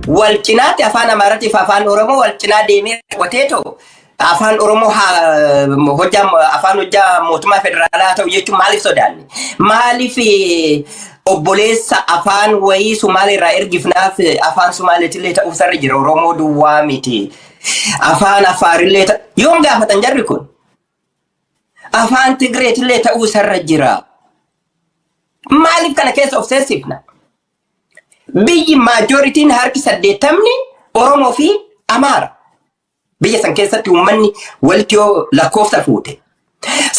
Wal cinaatti afaan Amaaraatiif afaan Oromoo wal cinaa deemee raawwatee ta'u, afaan Oromoo hojjaa afaan hojjaa mootummaa federaalaa ta'u jechuun maaliif sodaanne? Maaliif obboleessa afaan wayii Sumaalee irraa ergifnaaf afaan Sumaaleetillee ta'uu sarri jira? Oromoo duwwaa miti. Afaan Afaarillee yoom gaafatan jarri kun? Afaan Tigreetillee ta'uu sarra jira. Maaliif kana keessa of seensifna? Biyyi majorityn harki 80ni Oromoo fi Amaara. Biyya san keessatti uummanni walitti yoo lakkoofsa fuute.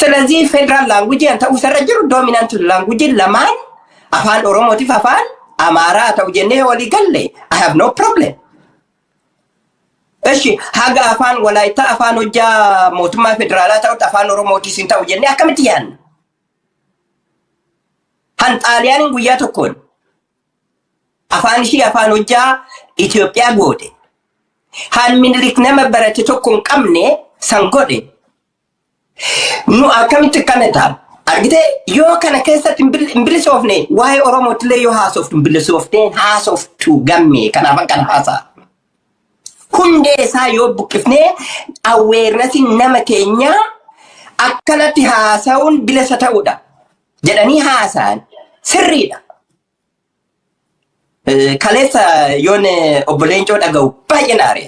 ስለዚህ federal language ta'uu sarra jiru, dominant language lamaan afaan Oromootiif afaan Amaaraa ta'u jennee walii galle, I have no problem. እሺ, haga afaan Walaayittaa afaan hojjaa mootummaa federaalaa ta'utti afaan Oromootiis hin ta'u jennee akkamitti yaadna? Han Xaaliyaaniin guyyaa tokkoon afaan ishii afaan hojjaa Itoophiyaa goote. Han Minilik nama barate tokko hin qabne san godhe. Nu akkamitti kana ta'a? Argitee, yoo kana keessatti hin bilisoofne, waa'ee Oromootillee yoo haasoftu hin bilisooftee haasoftu gamme. Kanaafan kana haasa'a. Hundee isaa yoo buqqifnee, awarenessiin nama keenyaa akkanatti haasa'uun bilisa ta'uudha jedhanii haasa'an sirriidha. Kaleessa yoon obbo Leencoo dhaga'u baay'ee naare.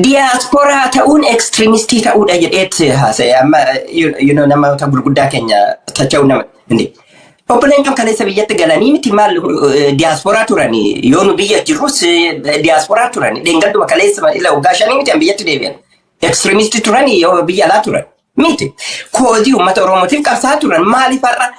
Diyaasporaa ta'uun extremistii ta'uudha jedheet haasa'e. Amma namoota gurguddaa keenya tacha'u nama. Obbo Leencoon kaleessa biyyatti galanii miti, maal diyaasporaa turanii? Yoo nu biyya jirrus diyaasporaa turanii. Dheengadduma kaleessa ila waggaa 5 miti an biyyatti deebi'an. Extremistii turanii yoo biyya alaa turan miti? Cause uummata Oromootiif qabsaa turan. Maaliif har'a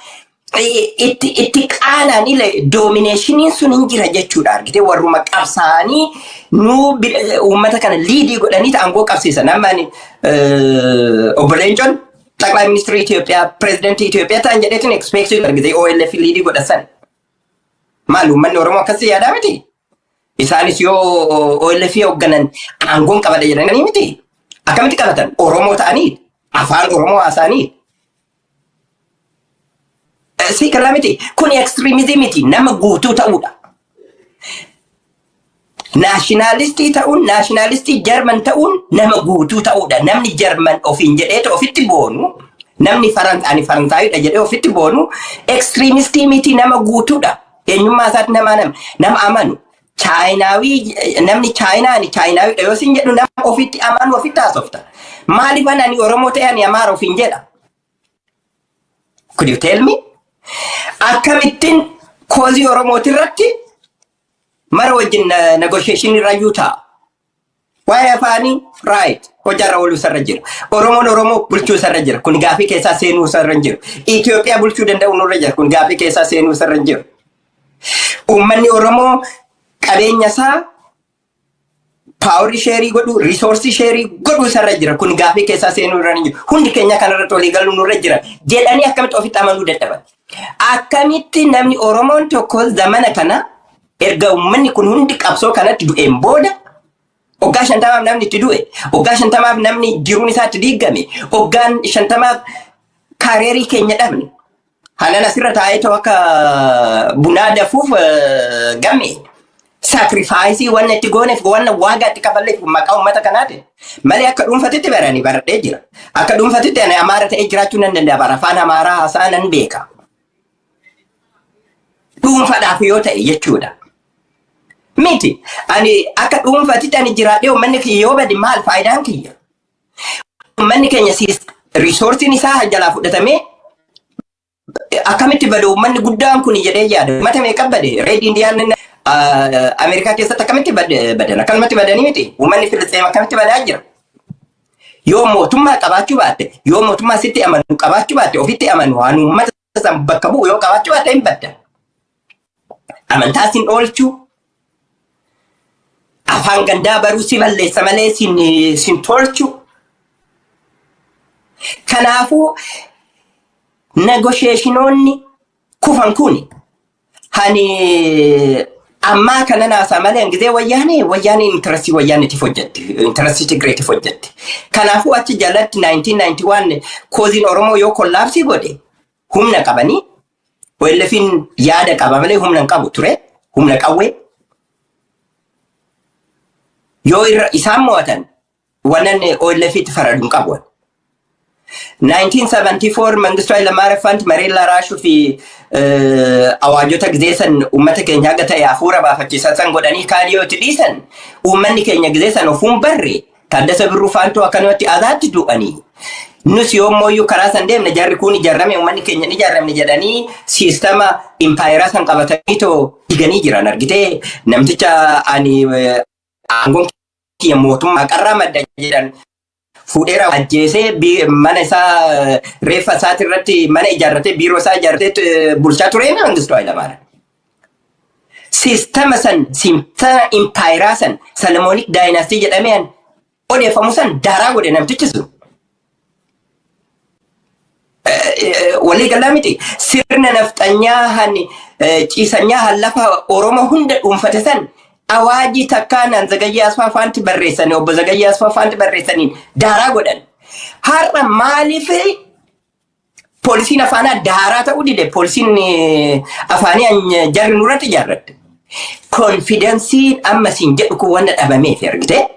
itti qaanaan ile dominationiin sun hin jira jechuudha? Argitee, warruma qabsaanii nu uummata kana lead godhanii aangoo qabsiisan. Amma ani obbo Leencoon ጠቅላይ ሚኒስትር Itoophiyaa, pirezidantii Itoophiyaa ta'an jedheetiin expect argitee, OLF lead godhasan. Maal, uummanni Oromoo akkasii yaadaa miti? Isaanis yoo OLF hoogganan aangoon qabadha jedhanii miti? Akkamitti qabatan? Oromoo ta'anii, afaan Oromoo haasa'anii. Si kalaa miti? Kun extremism miti, nama guutuu ta'uudha. Nationalistii ta'uun, nationalistii Jarman ta'uun nama guutuu ta'uudha. Namni Jarman ofiin jedhee ofitti boonu, namni ani Faransaayidha jedhee ofitti boonu extremistii miti, nama guutuudha. Eenyummaa isaatti nama amanu. Chaayinaawii, namni Chaayinaa ani Chaayinaawidha yoo sin jedhu, nama ofitti amanu ofitti haasofta. Maaliif ani Oromoo ta'e ani Amaara ofiin jedha? Could you tell me? Akkamittiin cause Oromooti irratti mara wajjin negotiation irrayyuu ta'a? Waa'ee afaanii, right, hojiirra ooluu isarra jira. Oromoon Oromoo bulchuu isarra jira. Kun gaafii keessaa seenuu isarra hin jiru. Itoophiyaa bulchuu danda'u nurra jira. Kun gaafii keessaa seenuu isarra hin jiru. Uummanni Oromoo qabeenya isaa power share godhu, resource share godhuu isarra jira. Kun gaafii keessaa seenuu irra hin jiru. Hundi keenya kanarratti walii galuu nurra jira. Jedhanii akkamitti ofitti amanuu dadhaban? Akkamitti namni Oromoon tokko zamana kana, erga uummanni kun hundi qabsoo kanatti du'een booda, waggaa 50f namni itti du'e, waggaa 50f namni jiruun isaa itti diigame, waggaan 50f career keenya dhabne. Hanan asirra taa'ee ta'u akka bunaa dafuuf game. Sacrifice wanna itti gooneef, wanna waagaa itti kafalleef maqaa uummata kanaati. Malee akka dhuunfatitti baranii baradhee jira. Akka dhuunfatitti ani Amaara ta'ee jiraachuu nan danda'a. Bara afaan Amaaraa haasaa nan beeka. Dhuunfadhaaf yoo ta'e jechuudha. Miti. Ani akka dhuunfatitti ani jiraadhee uummanni kiyya yoo bade, maal faayidaan kiyya? Uummanni keenya resourceiin isaa jalaa fudhatamee akkamitti bade uummanni guddaan kun jedhee yaada. Uummata meeqa bade? Red Indian Ameerikaa keessatti akkamitti badan? Akkanumatti badanii miti. Uummanni Filisxeem akkamitti badaa jira? Yoo mootummaa qabaachuu baatte, yoo mootummaa sitti amanu qabaachuu baatte, ofitti amanu waan uummata san bakka bu'u yoo qabaachuu baatte, hin badda. Amantaa sin oolchuu, afaan gandaa baruu si balleessa malee sin tolchu. Kanaafuu negotiationoonni kufan kun hani ammaa kana naasaa malee gizee wayyaanee interestii wayyaaneetiif hojjetti, interestii Tigreetiif hojjetti. Kanaafuu achi jalatti 1991 causeiin Oromoo yoo collapse godhe, humna qabanii, OLFin yaada qaba malee humna hin qabu ture, humna qawwee. Yoo irra isaan mo'atan, wannan OLF itti faradu hin qabu. 1974 Mangistuu Hayilamaariyaam faanti መሬት ላራሹ fi awaajota gizee san uummata keenya haga ta'e hafuura baafachiisan san godhanii kaan yoo itti dhiisan, uummanni keenya gizee san ofuun barre Taaddasa Birruu faantuu akkanumatti azaatti du'anii. Nus yommooyyuu karaa san deemne, jarri kun ijaarame, uummanni keenya ni ijaaramne jedhanii siistama impaayeraa san qabatanii too diganii jiran. Argitee, namticha ani aangoon kiyya mootummaa qarraa madda jedhan fuudheera ajjeesee, mana isaa, reeffa isaati irratti mana ijaarratee, biiroo isaa ijaarratee bulchaa ture Mangistuu Hayilamaariyaam. Siistama san, siistama impaayeraa san, Solomonic dynasty jedhamee odeeffamu san daaraa godhe namtichi sun. Walii galaa miti. Sirna nafxanyaa han ciisanyaa han lafa Oromoo hunda dhuunfate san awaajii takkaan Zagayyee Asfaa faanti barreessanii, obbo Zagayyee Asfaa faanti barreessaniin daaraa godhan. Har'a maaliif poolisiin afaanaa daaraa ta'uu dide? Poolisiin afaanii jarri nurratti ijaarratte. Confidenceiin amma siin jedhu kun wanna dhabameef, argite.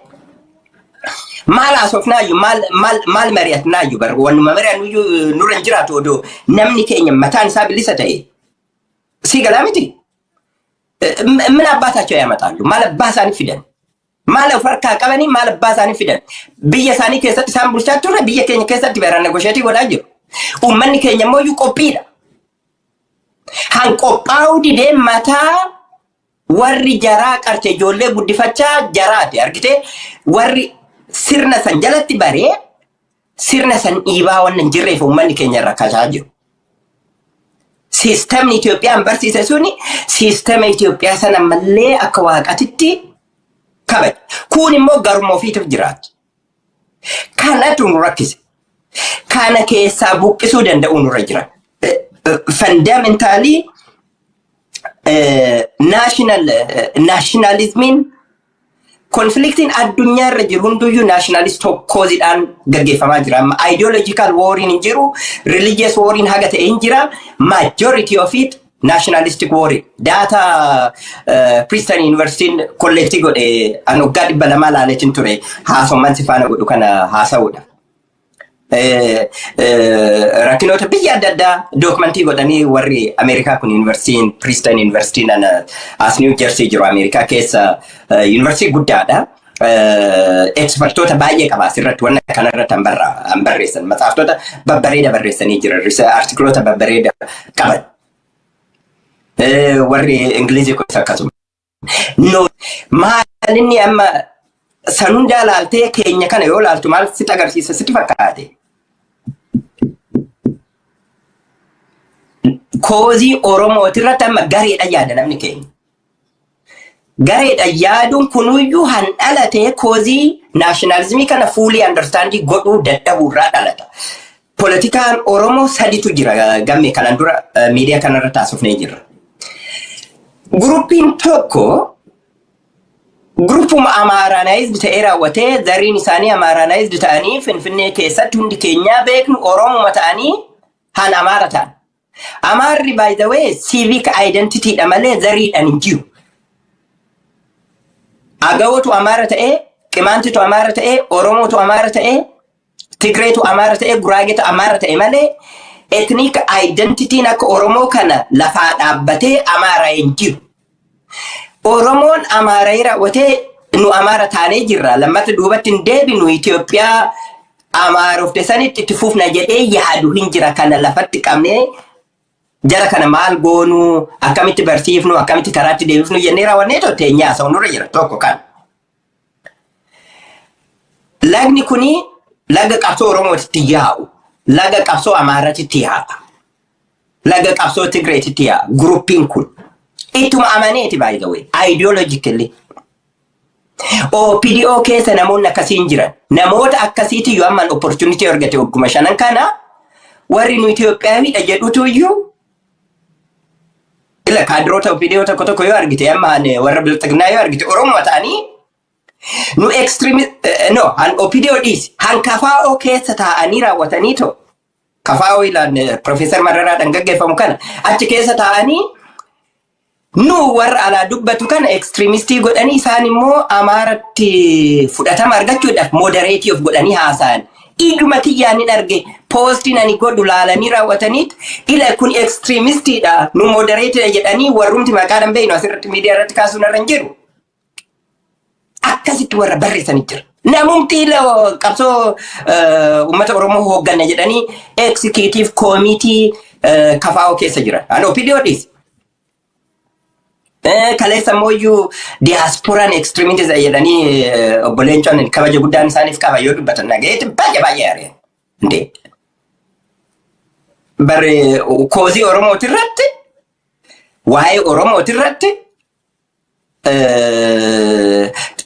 Maal haasofnaayyuu, maal maal maal mari'atnaayyuu? Bar wannuma mari'annuyyuu nurra hin jiraatu odoo namni keenya mataan isaa bilisa ta'e. Si galaa miti? ምን አባታቸው ያመጣሉ? Maal abbaa isaanii fidan? Maal of harkaa qabanii, maal abbaa isaanii fidan? Biyya isaanii keessatti isaan bulchaa turre, biyya keenya keessatti beeraan negotiate godhaa jiru. Uummanni keenya immoo iyyuu qophiidha. Han qophaa'uu didee mataa warri jaraa qarte ijoollee guddifachaa jaraati, argitee, warri sirna san jalatti baree sirna san dhiibaa waan hin jirreef uummanni keenya rakkachaa jiru. Siistemni Itoophiyaan barsiise suni siistema Itoophiyaa sana mallee akka waaqatitti kabaja. Kun immoo garuma ofiitiif jiraatu. Kanatu nu rakkise. Kana keessaa buqqisuu danda'u nurra jira. Fundamentally nationalismiin, conflictiin addunyaa irra jiru hunduyyuu nationalist causeiidhaan gaggeeffamaa jira. Amma ideological wariin hin jiru, religious wariin haga ta'e hin jira. Majority of it nationalistic war. Data Princeton University collect godhe an waggaa 200 laaleetiin ture, haasawman si faana godhu kana haasa'uudha. Rakkinoota biyya adda addaa document godhanii warri Ameerikaa kun, yuunivarsiitiin Princeton Yuunivarsiitiin as New Jersey jiru, Ameerikaa keessa yuunivarsiitii guddaadha. Expertoota baay'ee qaba asirratti, wanna kanarratti han barreessan, matsaaftota babbareeda barreessanii jiran, articleoota babbareeda qaban. Warri Ingilizii kunis akkasuma. No, maal inni amma san hundaa laaltee keenya kana yoo laaltu maal sitti agarsiisa sitti fakkaate? Cause Oromooti irratti amma gareedha yaada namni keenya. Gareedha yaaduun kunuyyuu han dhalate cause nationalism kana fully understand godhuu dadhabuu irraa dhalata. Poolitikaan Oromoo saditu jira gamme, kanaan dura miidiyaa kanarra taasifnee jirra. Groupiin tokko groupuma Amharanized ta'ee raawwatee, zariin isaanii Amharanized ta'anii, Finfinnee keessatti hundi keenyaa beeknu, Oromuma ta'anii han Amaara ta'an. Amaarri, by the way, civic identity dha malee zariidhaan hin jiru. Agawootu Amaara ta'ee, Qimaantitu Amaara ta'ee, Oromootu Amaara ta'ee, Tigreetu Amaara ta'ee, Guraageetu Amaara ta'e malee ethnic identityin akka Oromoo kana lafaa dhaabbatee Amaara hin jiru. Oromoon Amaara raawwatee nu Amaara taanee jirra. Lammata duubatti hin deebinu, Itoophiyaa Amaarofte sanitti itti fufna jedhee yaadu hin jira. Kana lafatti qabnee jara kana maal goonuu, akkamitti barsiifnu, akkamitti karaatti deebifnu jennee raawwannee teenyaa haasa'u nurra jira, tokko kan. Lagni kuni laga qabsoo Oromootitti yaa'u, laga qabsoo Amaaratitti yaa'a, laga qabsoo Tigreetitti yaa'a. Groupiin kun ittuma amaneeti, by the way, ideologically. OPDO keessa namoonni akkasii hin jiran. Namoota akkasiiti yoo ammaan opportunity argate wagguma shanan kana warri nu Itoophiyaawidha jedhutu iyyuu ila kaadiroota OPDO tokko tokko yoo argite, amma warra Bilxiginnaa yoo argite, Oromoo ta'anii nu extremist no han OPDO dhiisi, han KFO keessa taa'anii raawwatanii ta'u. KFO ilaan Profeesar Mararaadhaan gaggeeffamu kana achi keessa taa'anii Nu warra alaa dubbatu kana extremistii godhanii, isaan immoo Amaaratti fudhatama argachuudhaaf moderateii of godhanii haasa'an. Ijuma kiyyaan hin arge, postiin ani godhu laalanii raawwataniit, ila kun extremistiidha, nu moderateiidha jedhanii, warrumti maqaadhaan beeknu asirratti miidiyaa irratti kaasuun irra hin jiru. Akkasitti warra barreessanii jira. Namumti ila qabsoo uummata Oromoo hoogganna jedhanii executive committee KFO keessa jiran. Ani OPDO dhiisi. Kaleessa immoo iyyuu diyaaspooraan extremistii jedhanii, obbo Leencoon kabaja guddaan isaaniif qaba, yoo dubbatan nagayeetti baay'ee baay'ee ari'an. Indee. Barre causeii Oromooti irratti, waa'ee Oromooti irratti,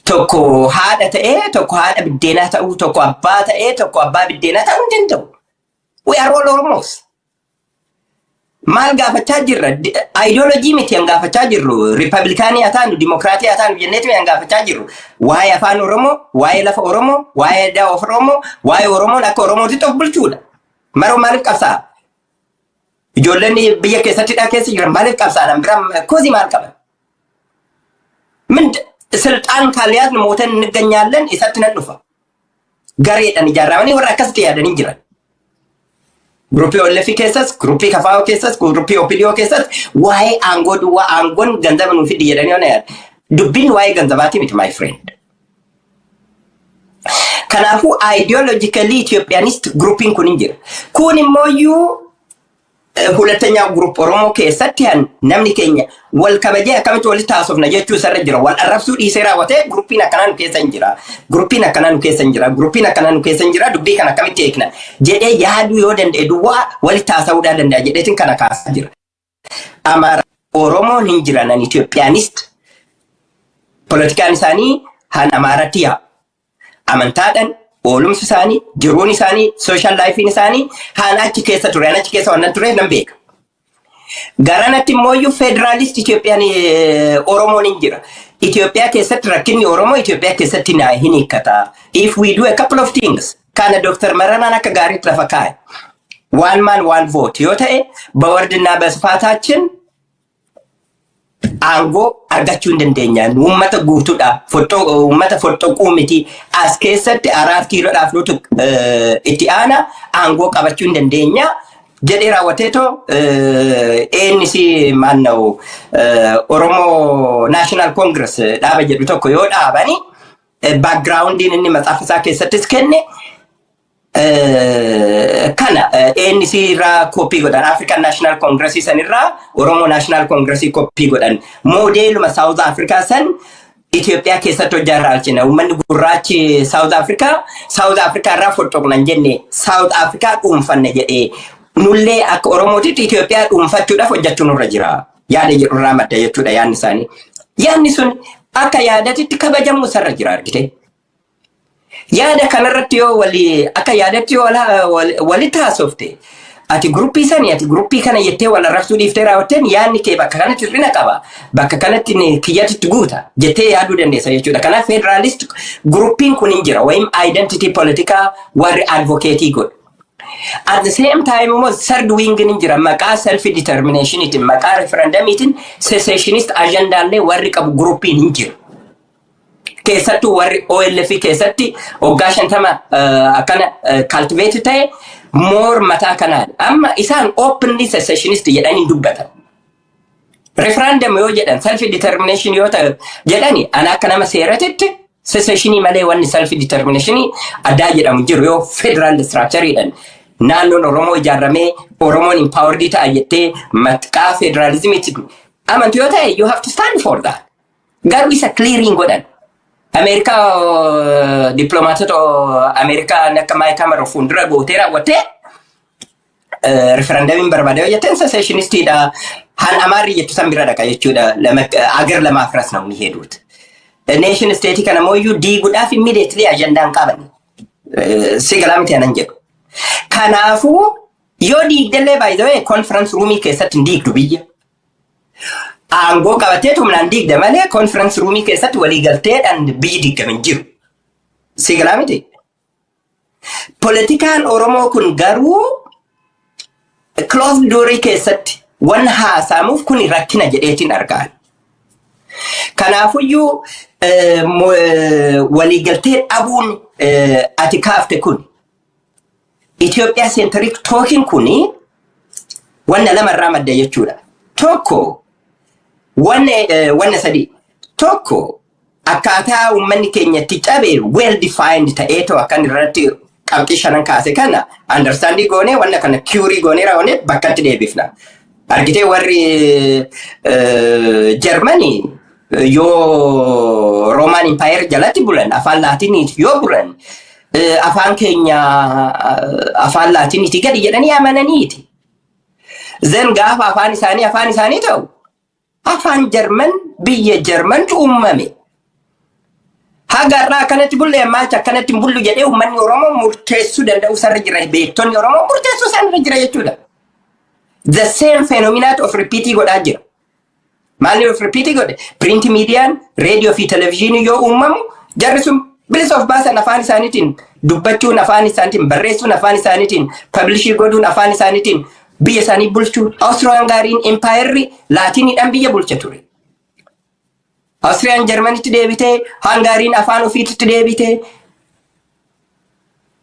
tokko haadha ta'ee tokko haadha biddeenaa ta'uu, tokko abbaa ta'ee tokko abbaa biddeenaa ta'uu hin danda'u. We are all Oromos. Maal gaafachaa jirra? Ideology miti an gaafachaa jirru. Riippablikaanii haa taanu, dimokiraatii haa taanu jenneetu an gaafachaa jirru. Waa'ee afaan Oromoo, waa'ee lafa Oromoo, waa'ee aadaa Oromoo, waa'ee Oromoon akka Oromootitti of bulchuudha. Maroo maaliif qabsaa'a? Ijoolleen biyya keessatti hidhaa keessa jiran maaliif qabsaa'an? Biraan causeii maal qaban? ምን ስልጣን ካልያዝን ሞተን እንገኛለን isatti nan dhufa. Gareedhaan ijaaramanii warra akkasitti yaadanii jiran. Groupii OLF keessas, groupii KFO keessas, groupii OPDO keessas waa'ee aangoo duwwaa, aangoon ganzaba nuu fidi jedhanii waan yaadu. Dubbiin waa'ee ganzabaati miti, my friend. Kanaafuu ideologically Ethiopianist groupiin kun hin jira. Kun immoo iyyuu ሁለተኛ group Oromoo keessatti han namni keenya wal kabajee akkamitti walitti haasofna jechuu isarra jira. Wal arrabsuu dhiisee raawwatee groupiin akkanaa nu keessa hin jira. Groupiin akkanaa nu keessa hin jira. Groupiin akkanaa nu keessa hin jira. Dubbii kana akkamitti eegna jedhee yaaduu yoo danda'e duwwaa walitti haasa'uudhaa danda'a jedheetiin kana kaasaa jira. Amaara Oromoon hin jiran an Ethiopianist. Politikaan isaanii han Amaaratti yaa. Amantaadhaan oolumsi isaanii, jiruun isaanii, social lifeiin isaanii haan achi keessa ture, achi keessa waan tureef nan beeka. Garanatti immoo iyyuu federalist Itoophiyaan Oromoon hin jira. Itoophiyaa keessatti rakkinni Oromoo Itoophiyaa keessatti naa hin hiikkata. If we do a couple of things, kana Dr. Maranaan akka gaariitti lafa kaa'e. One man one vote yoo ta'e, በወርድና በስፋታችን aangoo argachuu hin dandeenyaan uummata guutuudha. Uummata foxxoquu miti. As keessatti Araat Kiiloodhaaf nutu itti aana, aangoo qabachuu hin dandeenya jedhee raawwateetoo ANC maanna'u Oromoo National Congress dhaaba jedhu tokko yoo dhaabani, backgroundiin inni maxaafa isaa keessattis kenne kana, ANC irraa copy godhan, African National Congress san irraa Oromoo National Congress copy godhan, modeluma South Africa san Itoophiyaa keessatti hojjaarraa alchina. Uummanni gurraachi South Africa South Africa irraa foxxoqnan jenne, South Africa dhuunfanne jedhee, nullee akka Oromootitti Itoophiyaa dhuunfachuudhaaf hojjechuun nurra jira. Yaada jedhu irraa madda jechuudha yaadni isaanii. Yaadni sun akka yaadatitti kabajamuu isarra jira, argite. Yaada kanarratti yoo walii akka yaadatti yoo walitti haasofte, ati groupii sani, ati groupii kana jettee wal arrabsuu dhiiftee raawwatteen, yaadni kee bakka kanatti hir'ina qaba, bakka kanatti kiyyatti guuta jettee yaaduu dandeessa jechuudha. Kanaaf federalist groupiin kun hin jira wayim identity politikaa warri advocateii godhu. At the same time immoo third wing ni jira, maqaa self determinationitiin, maqaa referendumiitiin secessionist agendaallee warri qabu groupiin hin jiru. Keessattuu warri OLF keessatti waggaa 50 akkana cultivate ta'e more mataa kanaan amma isaan openly secessionist jedhanii dubbatan. Referendum yoo jedhan, self determination yoo ta'e jedhani, ana akka nama seeratitti secessionii malee wanni self determinationii addaa jedhamu jiru, yoo federal structureedhaan naannoon Oromoo ijaaramee Oromoon empowered ta'a jettee maqaa federalismiitti amantu yoo ta'e, you have to stand for that. Garuu isa clearing godhan. Ameerikaa, dippiloomaatota Ameerikaa akka Mike Hammer fuuldura gootee raawwattee referendumiin barbaade yoo jetteen secessionistiidha. Han Amaarri jettu san bira dhaqa jechuudha. አገር ለማፍረስ ነው የሚሄዱት. Nation state kana mooyyuu diiguudhaaf immediately agendaan qaban. Si galaa miti anan jedhu. Kanaafuu yoo diigdellee, by the way, conference roomii keessatti hin diigdu biyya. Aangoo qabatee humnaan diigda malee conference roomii keessatti waliigalteedhaan biyyi diigame hin jiru. Si galaa miti. Politikaan Oromoo kun garuu closed doorii keessatti waan haasa'amuuf kun rakkina jedheetiin argaan. Kanaafuyyuu waliigaltee dhabuun ati kaafte kun, Itoophiyaa centric talking kuni wanna lamarraa madda jechuudha. Tokko, wanna sadi. Tokko, akkaataa uummanni keenya itti cabe well defined ta'eetoo akkan irratti qabxii shanan kaase kana understanding goonee, wanna kana cure goonee raawwanee bakkatti deebifna. Argitee, warri Jarmanii yoo Roman Empire jalatti bulan, afaan Laatiniiti yoo bulan, afaan keenya afaan Laatiniiti gadi jedhanii amananiiti. Then gaafa afaan isaanii ta'u, afaan Jarman biyya Jarmantu uumame. Haga har'aa akkanatti bulle, maalcha akkanatti hin bullu jedhee uummanni Oromoo murteessuu danda'u sarra jira. Beektonni Oromoo murteessuu sarra jira jechuudha. The same phenomena of repeat godhaa jira. Maalni of repeat godhe? Print miidiyaan, reediyoo fi televezyiinii yoo uumamu, jarri sun bilisa of baasan. Afaan isaaniitiin dubbachuun, afaan isaaniitiin barreessuun, afaan isaaniitiin publish godhuun, afaan isaaniitiin biyya isaanii bulchuun. Awustiriyaan gaariin impaayerri Laatiniidhaan biyya bulcha ture. Awustiriyaan Jarmanitti deebitee, Hangaariin afaan ofiitti deebitee,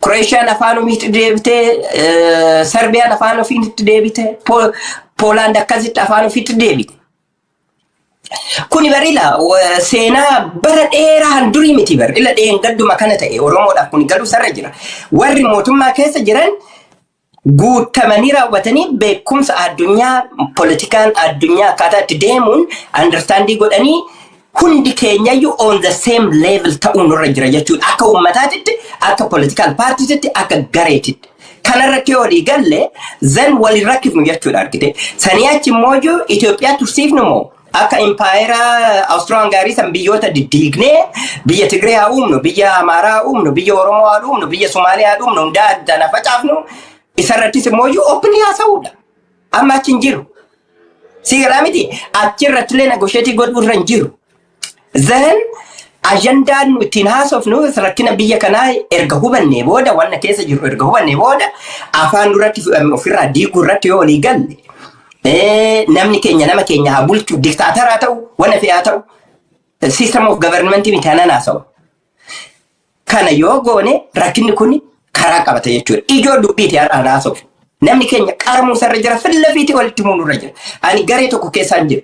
Kiroeshiyaan afaan ofiitti deebitee, Serbiyaan afaan ofiitti deebitee, Poolaand akkasitti afaan ofiitti deebite. Kuni barila seenaa bara dheeraa durii miti bar. Ila dheen gadduma kana ta'e Oromoodhaaf kun galuu sarra jira. Warri mootummaa keessa jiran guutamanii raawwatanii beekumsa addunyaa, politikaan addunyaa akkaataa itti deemuun understand godhanii, hundi keenyayyuu on the same level ta'uu nurra jira jechuudha. Akka uummataatitti, akka political partiesitti, akka gareetitti. Kanarratti yoo walii galle, then walin rakkifnu jechuudha, argite. Sanii achi immoo Itoophiyaa tursiifnu moo akka impaayera Awustiro-Hangaarii san biyyoota diddiignee biyya Tigree haa uumnu, biyya Amaaraa haa uumnu, biyya Oromoo haa uumnu, biyya Sumaalee haa uumnu, hundaa addaan facaafnu, isarrattis immoo openly haasa'uudha. Amma achi hin jiru. Si galaa miti, achirratti illee negotiate godhuu irra hin jiru. Then ajandaan nu ittiin haasofnu, rakkina biyya kanaa erga hubannee booda, wanna keessa jiru erga hubannee booda, afaan duratti ofirraa diiguu irratti yoo walii galle, namni keenya nama keenya haa bulchu, dictator haa ta'u, wanna fe'aa ta'u, system of government miti hanan haasa'u. Kana yoo goone, rakkinni kun karaa qabata jechuudha. Ijoo dubbiiti har'aan haasofnu. Namni keenya qaramuu sarra jira, fillafiitii walitti himuu nurra jira. Ani garee tokko keessaan jiru.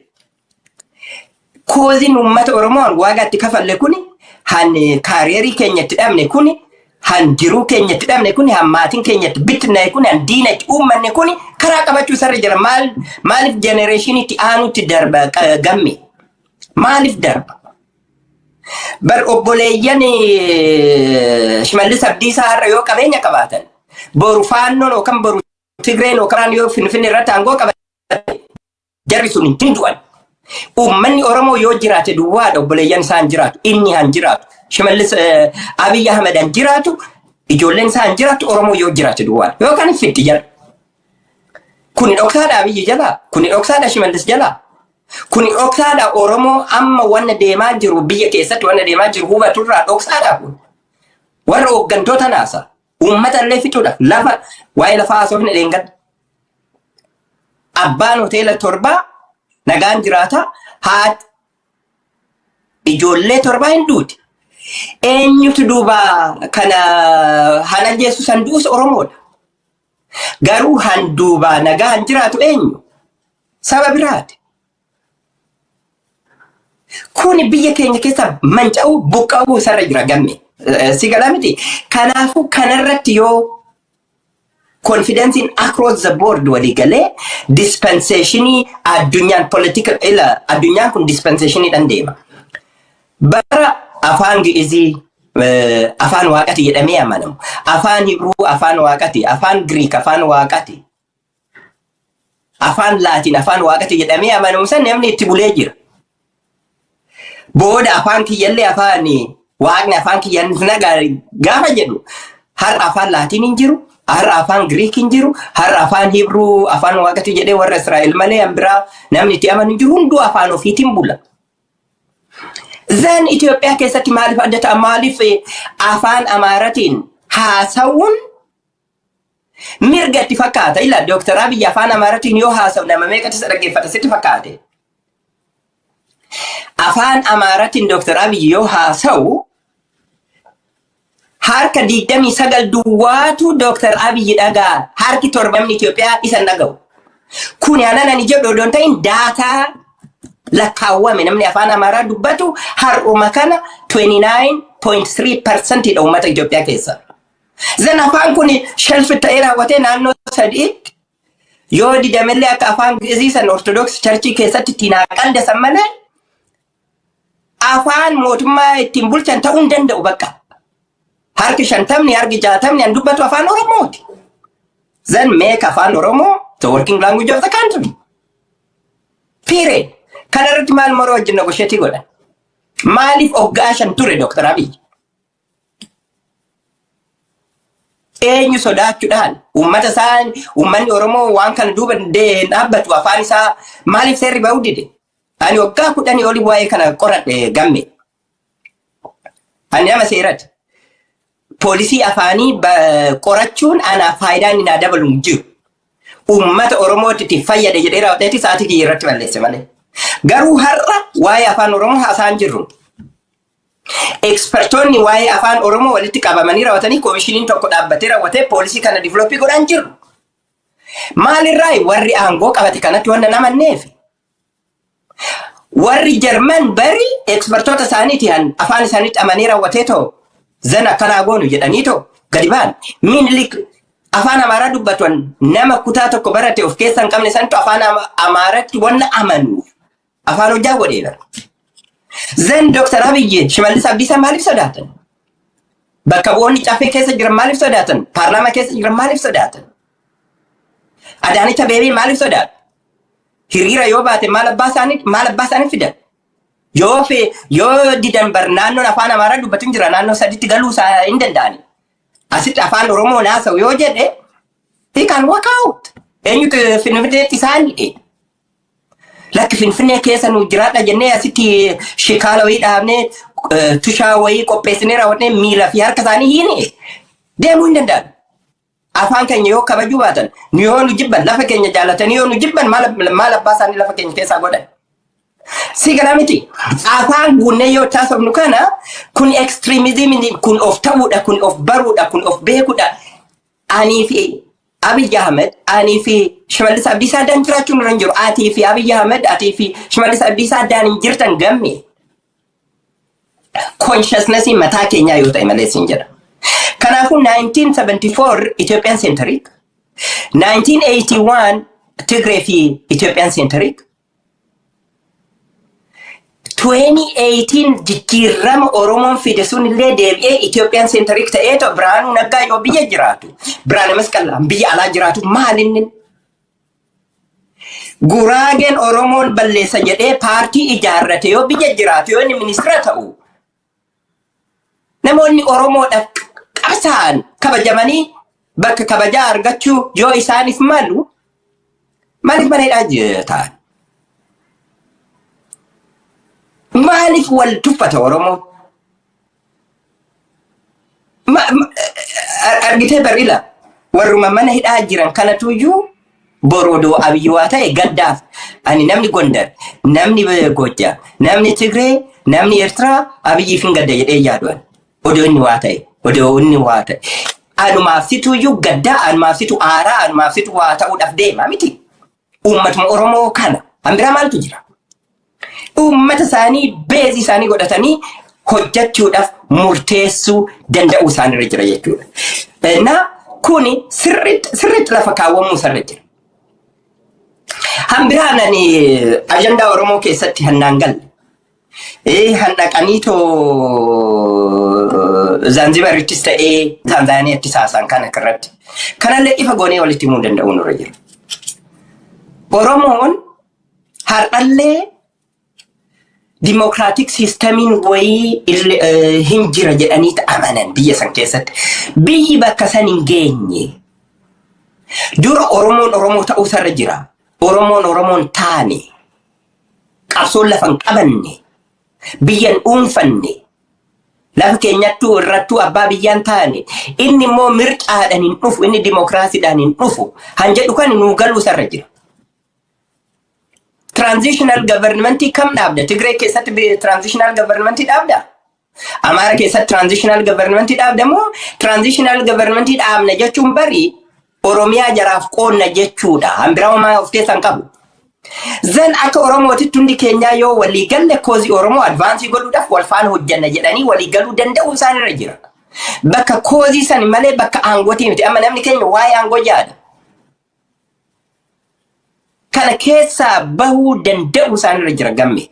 Causeiin uummata Oromoo waagaa itti kafalle kuni, han career keenya itti dhabne kuni, han jiruu keenya itti dhabne kuni, han maatiin keenya itti bittinnaa'e kuni, han diina itti uummanne kuni karaa qabachuu sarra jira. Maal, maaliif generation itti aanutti darba gamme? Maaliif darba? Bar obboleeyyan Shimallis Abdiisaa har'a yoo qabeenya qabaatan, boru Faannoon yookaan boru Tigreen yookaan yoo Finfinnee irratti aangoo qabatan, jarri sun hin du'an. Uummanni Oromoo yoo jiraate duwwaadha obboleeyyan isaa hin jiraatu, inni han jiraatu. Shimallis Abiy Ahmed han jiraatu, ijoolleen isaa hin jiraatu, Oromoo yoo jiraate duwwaadha. Yookaan fiddi jala. Kuni dhoksaadha Abiyyi jalaa, kuni dhoksaadha Shimallis jalaa. Kuni dhoksaadha Oromoo amma wanna deemaa jiru, biyya keessatti wanna deemaa jiru hubaturraa dhoksaadha kun. Warra hooggantoota naasa. Uummata illee fixuudhaaf lafa, waa'ee lafaa haasofne dheengadda. Abbaan hoteela torbaa nagaan jiraata, haati ijoollee torbaa hin duuti. Eenyutu duuba kana han ajjeesu? San du'us Oromoodha. Garuu han duubaa nagaa han jiraatu eenyu? Saba biraati. Kuni biyya keenya keessa manca'uu buqqa'uu isarra jira, gamme. Si galaa miti. Kanaafuu kanarratti yoo confidenceiin across the board walii galee, dispensation addunyaan political, ila addunyaan kun dispensationiidhaan deema. Bara afaan Gi'izii afaan waaqati jedhamee amanamu. Afaan Hibruu afaan waaqati, afaan Giriik afaan waaqati, afaan Laatiin afaan waaqati jedhamee amanamu san namni itti bulee jira. Booda afaan kiyyallee afaan waaqni, afaan kiyyan nagaa gaafa jedhu, har'a afaan Laatiin hin jiru, har'a afaan Giriik hin jiru, har'a afaan Hibruu afaan waaqati jedhee warra Israa'el malee an biraa namni itti amanu hin jiru, hunduu afaan ofiitiin bula. Then Itoophiyaa keessatti maaliif adda ta'a? Maaliif afaan Amaaratiin haasawuun mirga itti fakkaata? Ila Dooktar Abiyyi afaan Amaaratiin yoo haasa'u nama meeqatu isa dhaggeeffata sitti fakkaate? Afaan Amaaratiin Dr. Abiy yoo haasa'u, harka 29 duwwaatu Dr. Abiy dhagaa, harki 70 Itoophiyaa isa hin dhaga'u. Kuni anan ani jedhu odoo hin ta'in, data lakkaawwame. Namni afaan Amaaraa dubbatu har'uma kana 29.3% dha uummata Itoophiyaa keessa. Zan afaan kun shelf ta'ee raawwatee naannoo sadiitti yoo didamellee akka afaan Gi'izii san Ortodoks churchii keessatti ittiin haa qaldasan malee, afaan mootummaa ittiin bulchan ta'uu hin danda'u bakka. Harki 50, harki 60 an dubbatu afaan Oromooti. Then make afaan Oromoo the working language of the country. Period. Kana irratti maal maroo wajjin negotiate godhan? Maaliif hoggaa 5 ture Dr. Abiy? Eenyu sodaachuudhaan uummata isaa, uummanni Oromoo waan kana duuba hin dhaabbatu, afaan isaa maaliif seerri bahuu dide? Ani waggaa 10 olii waa'ee kana qoradhe, gamme. Ani nama seerati. Poolisii afaanii qorachuun anaaf faayidaa inni naa dabalu hin jiru. Uummata Oromootti itti fayyada jedhee raawwateeti sa'aatii kiyya irratti balleesse malee. Garuu har'a waa'ee afaan Oromoo haasa'an jirru. Expertoonni waa'ee afaan Oromoo walitti qabamanii raawwatanii, koomishiniin tokko dhaabbatee raawwatee poolisii kana develop godhaan jiru. Maalirraa? Warri aangoo qabate kanatti wanna namanneef. Warri Jarman bari expertoota isaaniiti afaan isaaniitti amanee raawwatee too zan akkanaa goonu jedhanii too gadi ba'an. Minilik afaan Amaaraa dubbatan, nama kutaa tokko barate of keessa hin qabne santu afaan Amaaraatti wanna amanuuf afaan hojjaa godheera. Then Dr. Abiyyi, Shimallis Abdiisaa maaliif sodaatan? Bakka bu'oonni caffee keessa jiran maaliif sodaatan? Paarlaamaa keessa jiran maaliif sodaatan? Adaanech Abeebee maaliif sodaatan? Hiriira yoo baate maal abbaa isaanii fidan? Yoo fe yoo didan bar naannoon afaan Amaaraa dubbatu hin jira, naannoo saditti galuu isaa hin danda'ani. Asitti afaan Oromoo naasa'u yoo jedhe, he can work out. Eenyutu Finfinneetti isaan hidhe? Lakki, Finfinnee keessa nu jiraadha jennee asitti shikaala wayii dhaabnee, tushaa wayii qopheessinee raawwatnee miila fi harka isaanii hiine deemuu hin danda'an. Afaan keenya yoo kabajuu baatan, nu yoo nu jibban, lafa keenya jaalatanii yoo nu jibban, maal abbaa isaanii lafa keenya keessaa godhan? Si gala miti. Afaan guunnee yoo taasifnu kana, kun extremism, kun of ta'uudha, kun of baruudha, kun of beekuudha. Anii fi Abiy Ahmed, anii fi Shimallis Abdiisaa addaan jiraachuun irra hin jiru. Atii fi Abiy Ahmed, atii fi Shimallis Abdiisaa addaan hin jirtan, gamme. Consciousness mataa keenyaa yoo ta'e malee siin jedha. Kanaafuu 1974 Ethiopian centric, 1981 Tigree fi Ethiopian centric, 2018 jijjiirama Oromoon fide sun illee deebi'ee Ethiopian centric ta'ee ta'u. Birhaanuu Naggaa yoo biyya jiraatu, Birhaana Masqallaan biyya alaa jiraatu, maal inni? Guraageen Oromoon balleessa jedhee paartii ijaarrate yoo biyya jiraatu, yoo inni ministeera ta'u, namoonni Oromoodhaaf qabsaa'an kabajamanii bakka kabajaa argachuu yoo isaaniif malu, maaliif mana hidhaa ta'an? Maaliif wal tuffata Oromoo? Argitee barila warruma mana hidhaa jiran kanatuyyuu borodoo Abiyyi waa ta'e gaddaaf. Ani namni Gondar, namni Goojjam, namni Tigree, namni Eertiraa Abiyyiif hin gadda jedhee yaadu ani. Odoo inni waa ta'e, odoo inni waa ta'e. Anumaaf situyyuu gaddaa, anumaaf situ aaraa, anumaaf situ waa ta'uudhaaf deema miti. Uummatuma Oromoo kana hanbiraa maaltu jira? Uummata isaanii base isaanii godhatanii hojjechuudhaaf murteessuu danda'uu isaanirra jira jechuudha. Na kuni sirriitti sirriitti lafa kaawwamuu isarra jira. Hambiraan ani ajandaa Oromoo keessatti hannaan galle. Han dhaqanii too Zaanzibarittis ta'ee Taanzaaniyaattis haasa'an kana irratti. Kanallee ifa goonee walitti himuu danda'uu nurra jira. Oromoon har'allee democratic systemiin wayii hin jira jedhanii amanan biyya san keessatti. Biyyi bakka san hin geenye. Dura Oromoon Oromoo ta'uu isarra jira. Oromoon Oromoon taane. Qabsoon lafa hin qabanne. Biyya hin dhuunfanne. Lafa keenyattuu irrattuu abbaa biyyaan taane. Inni immoo mircaadhaan hin dhufu. Inni dimookiraasiidhaan hin dhufu. Han jedhu kan nuu galuu isarra jira. Transitional governmentii kam dhaabda? Tigree keessatti transitional governmentii dhaabda? Amaara keessatti transitional governmentii dhaabda moo transitional governmentii dhaabna jechuun bari Oromiyaa jaraaf qoonna jechuudha. Hanbiraa homaa of keessaa hin qabu. Zan akka Oromootitti hundi keenyaa yoo walii galle, cause Oromoo advance godhuudhaaf wal faana hojjanna jedhanii walii galuu danda'uu isaan irra jira. Bakka cause san malee bakka aangootii miti. Amma namni keenya waa'ee aangoo yaada. Kana keessaa bahuu danda'uu isaan irra jira, gamme.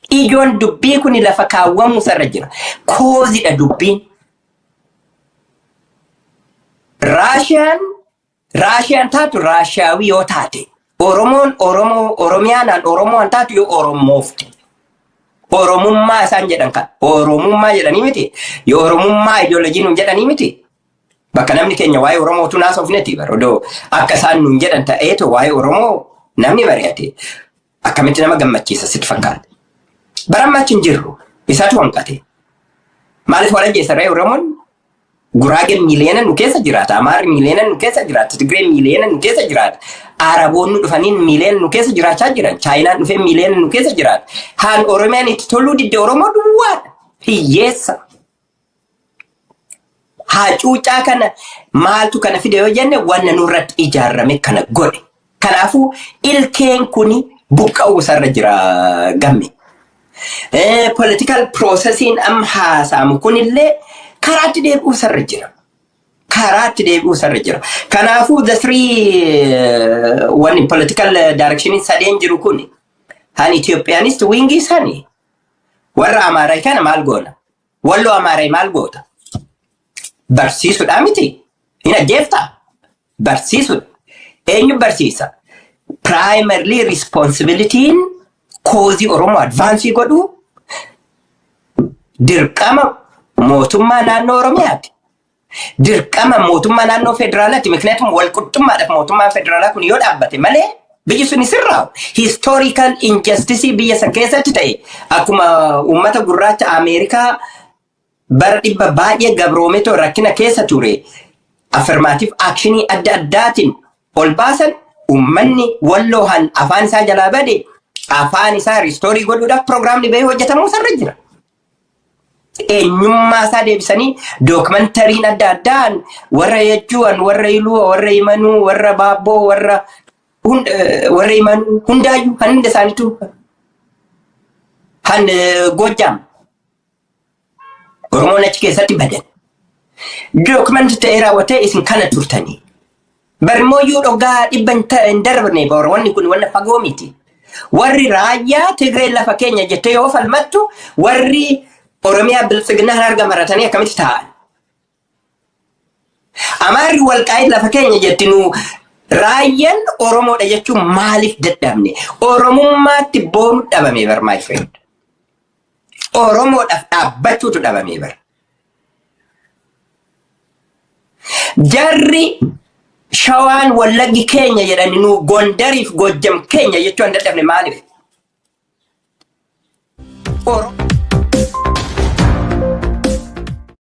Ijoon dubbii kun lafa kaawwamuu isarra jira. Causedha dubbiin. Raashiyaan taatu Raashiyaawii yoo taate, Oromoon Oromoo, Oromiyaanaan Oromoon taatu yoo Oromoofte. Oromummaa isaan jedhan kan Oromummaa jedhanii miti. Yoo Oromummaa ideology nuun jedhanii miti. Bakka namni keenya waa'ee Oromootu naasofneti bara odoo akka isaan nuun jedhan ta'eetu waa'ee Oromoo namni mari'ate akkamitti nama gammachiisa sitti fakkaata? Bara ammaa achi hin jirru, isaatu hanqate. Maaliif wal ajjeessa ree Oromoon? Guraageen miiliyoona nu keessa jiraata. Amaarri miiliyoona nu keessa jiraata. Tigreen miiliyoona nu keessa jiraata. Araboonni dhufanii miiliyoona nu keessa jiraachaa jiran. Chaayinaan dhufee miiliyoona nu keessa jiraata. Haan Oromiyaan itti toluu didde Oromoo duwwaadha. Hiyyeessa. Hacuucaa kana maaltu kana fide yoo jenne, wanna nurratti ijaarame kana godhe. Kanaafuu ilkeen kuni buqqa'uu isarra jira, gamme. Political processiin amma haasa'amu kunillee karaatti deebi'uu isarra jira. Karaatti deebi'uu isarra jira. Kanaafuu the three wanni political direction sadeen jiru kun han Ethiopianist wingii sani warra Amaaraa kana maal goona? Walloo Amaaraa maal goota? Barsiisuudha miti. Hin ajjeeftaa? Barsiisuudha. Eenyu barsiisa? Primarily responsibilityin cause Oromoo advance godhuu dirqama mootummaa naannoo Oromiyaati. Dirqama mootummaa naannoo federaalaati. Mikniyaatum walqixxummaadhaaf mootummaan federaalaa kun yoo dhaabbate malee biyyi sun sirraa'u. Historical injustice biyya san keessatti ta'e, akkuma uummata gurraacha Ameerikaa bara dhibba baay'ee gabroometoo rakkina keessa ture affirmative actionii adda addaatiin ol baasan, uummanni Walloo han afaan isaa jalaa bade afaan isaa restore godhuudhaaf programni bahee hojjetamuu sarra jira. Eenyummaa isaa deebisanii documentaryn adda addaan warra Yechuwan, warra Iluu, warra Imanuu, warra Baabboo, warra Imanuu hundaayyuu kan hunda isaaniitu han Goojjaam Oromoon achi keessatti badan. Document ta'ee raawwatee isin kana turtanii. Barmooyyuu dhogaa 100 hin darbne, wanni kun wanna fagoo miti. Warri raayyaa Tigree lafa keenya jettee yoo falmattu, warri Oromiyaa biltsiginnaa harka maratanii akkamitti taa'an? Amaarri Walqaayit lafa keenya jetti, nu raayyaan Oromoodha jechuun maaliif dadhabne? Oromummaatti boonu dhabame bar, my friend. Oromoodhaaf dhaabbachuutu dhabame bar. Jarri Shawaan Wallaggi keenya jedhani, nu Gondariif Gojjam keenya jechuu hin dadhabne maaliif?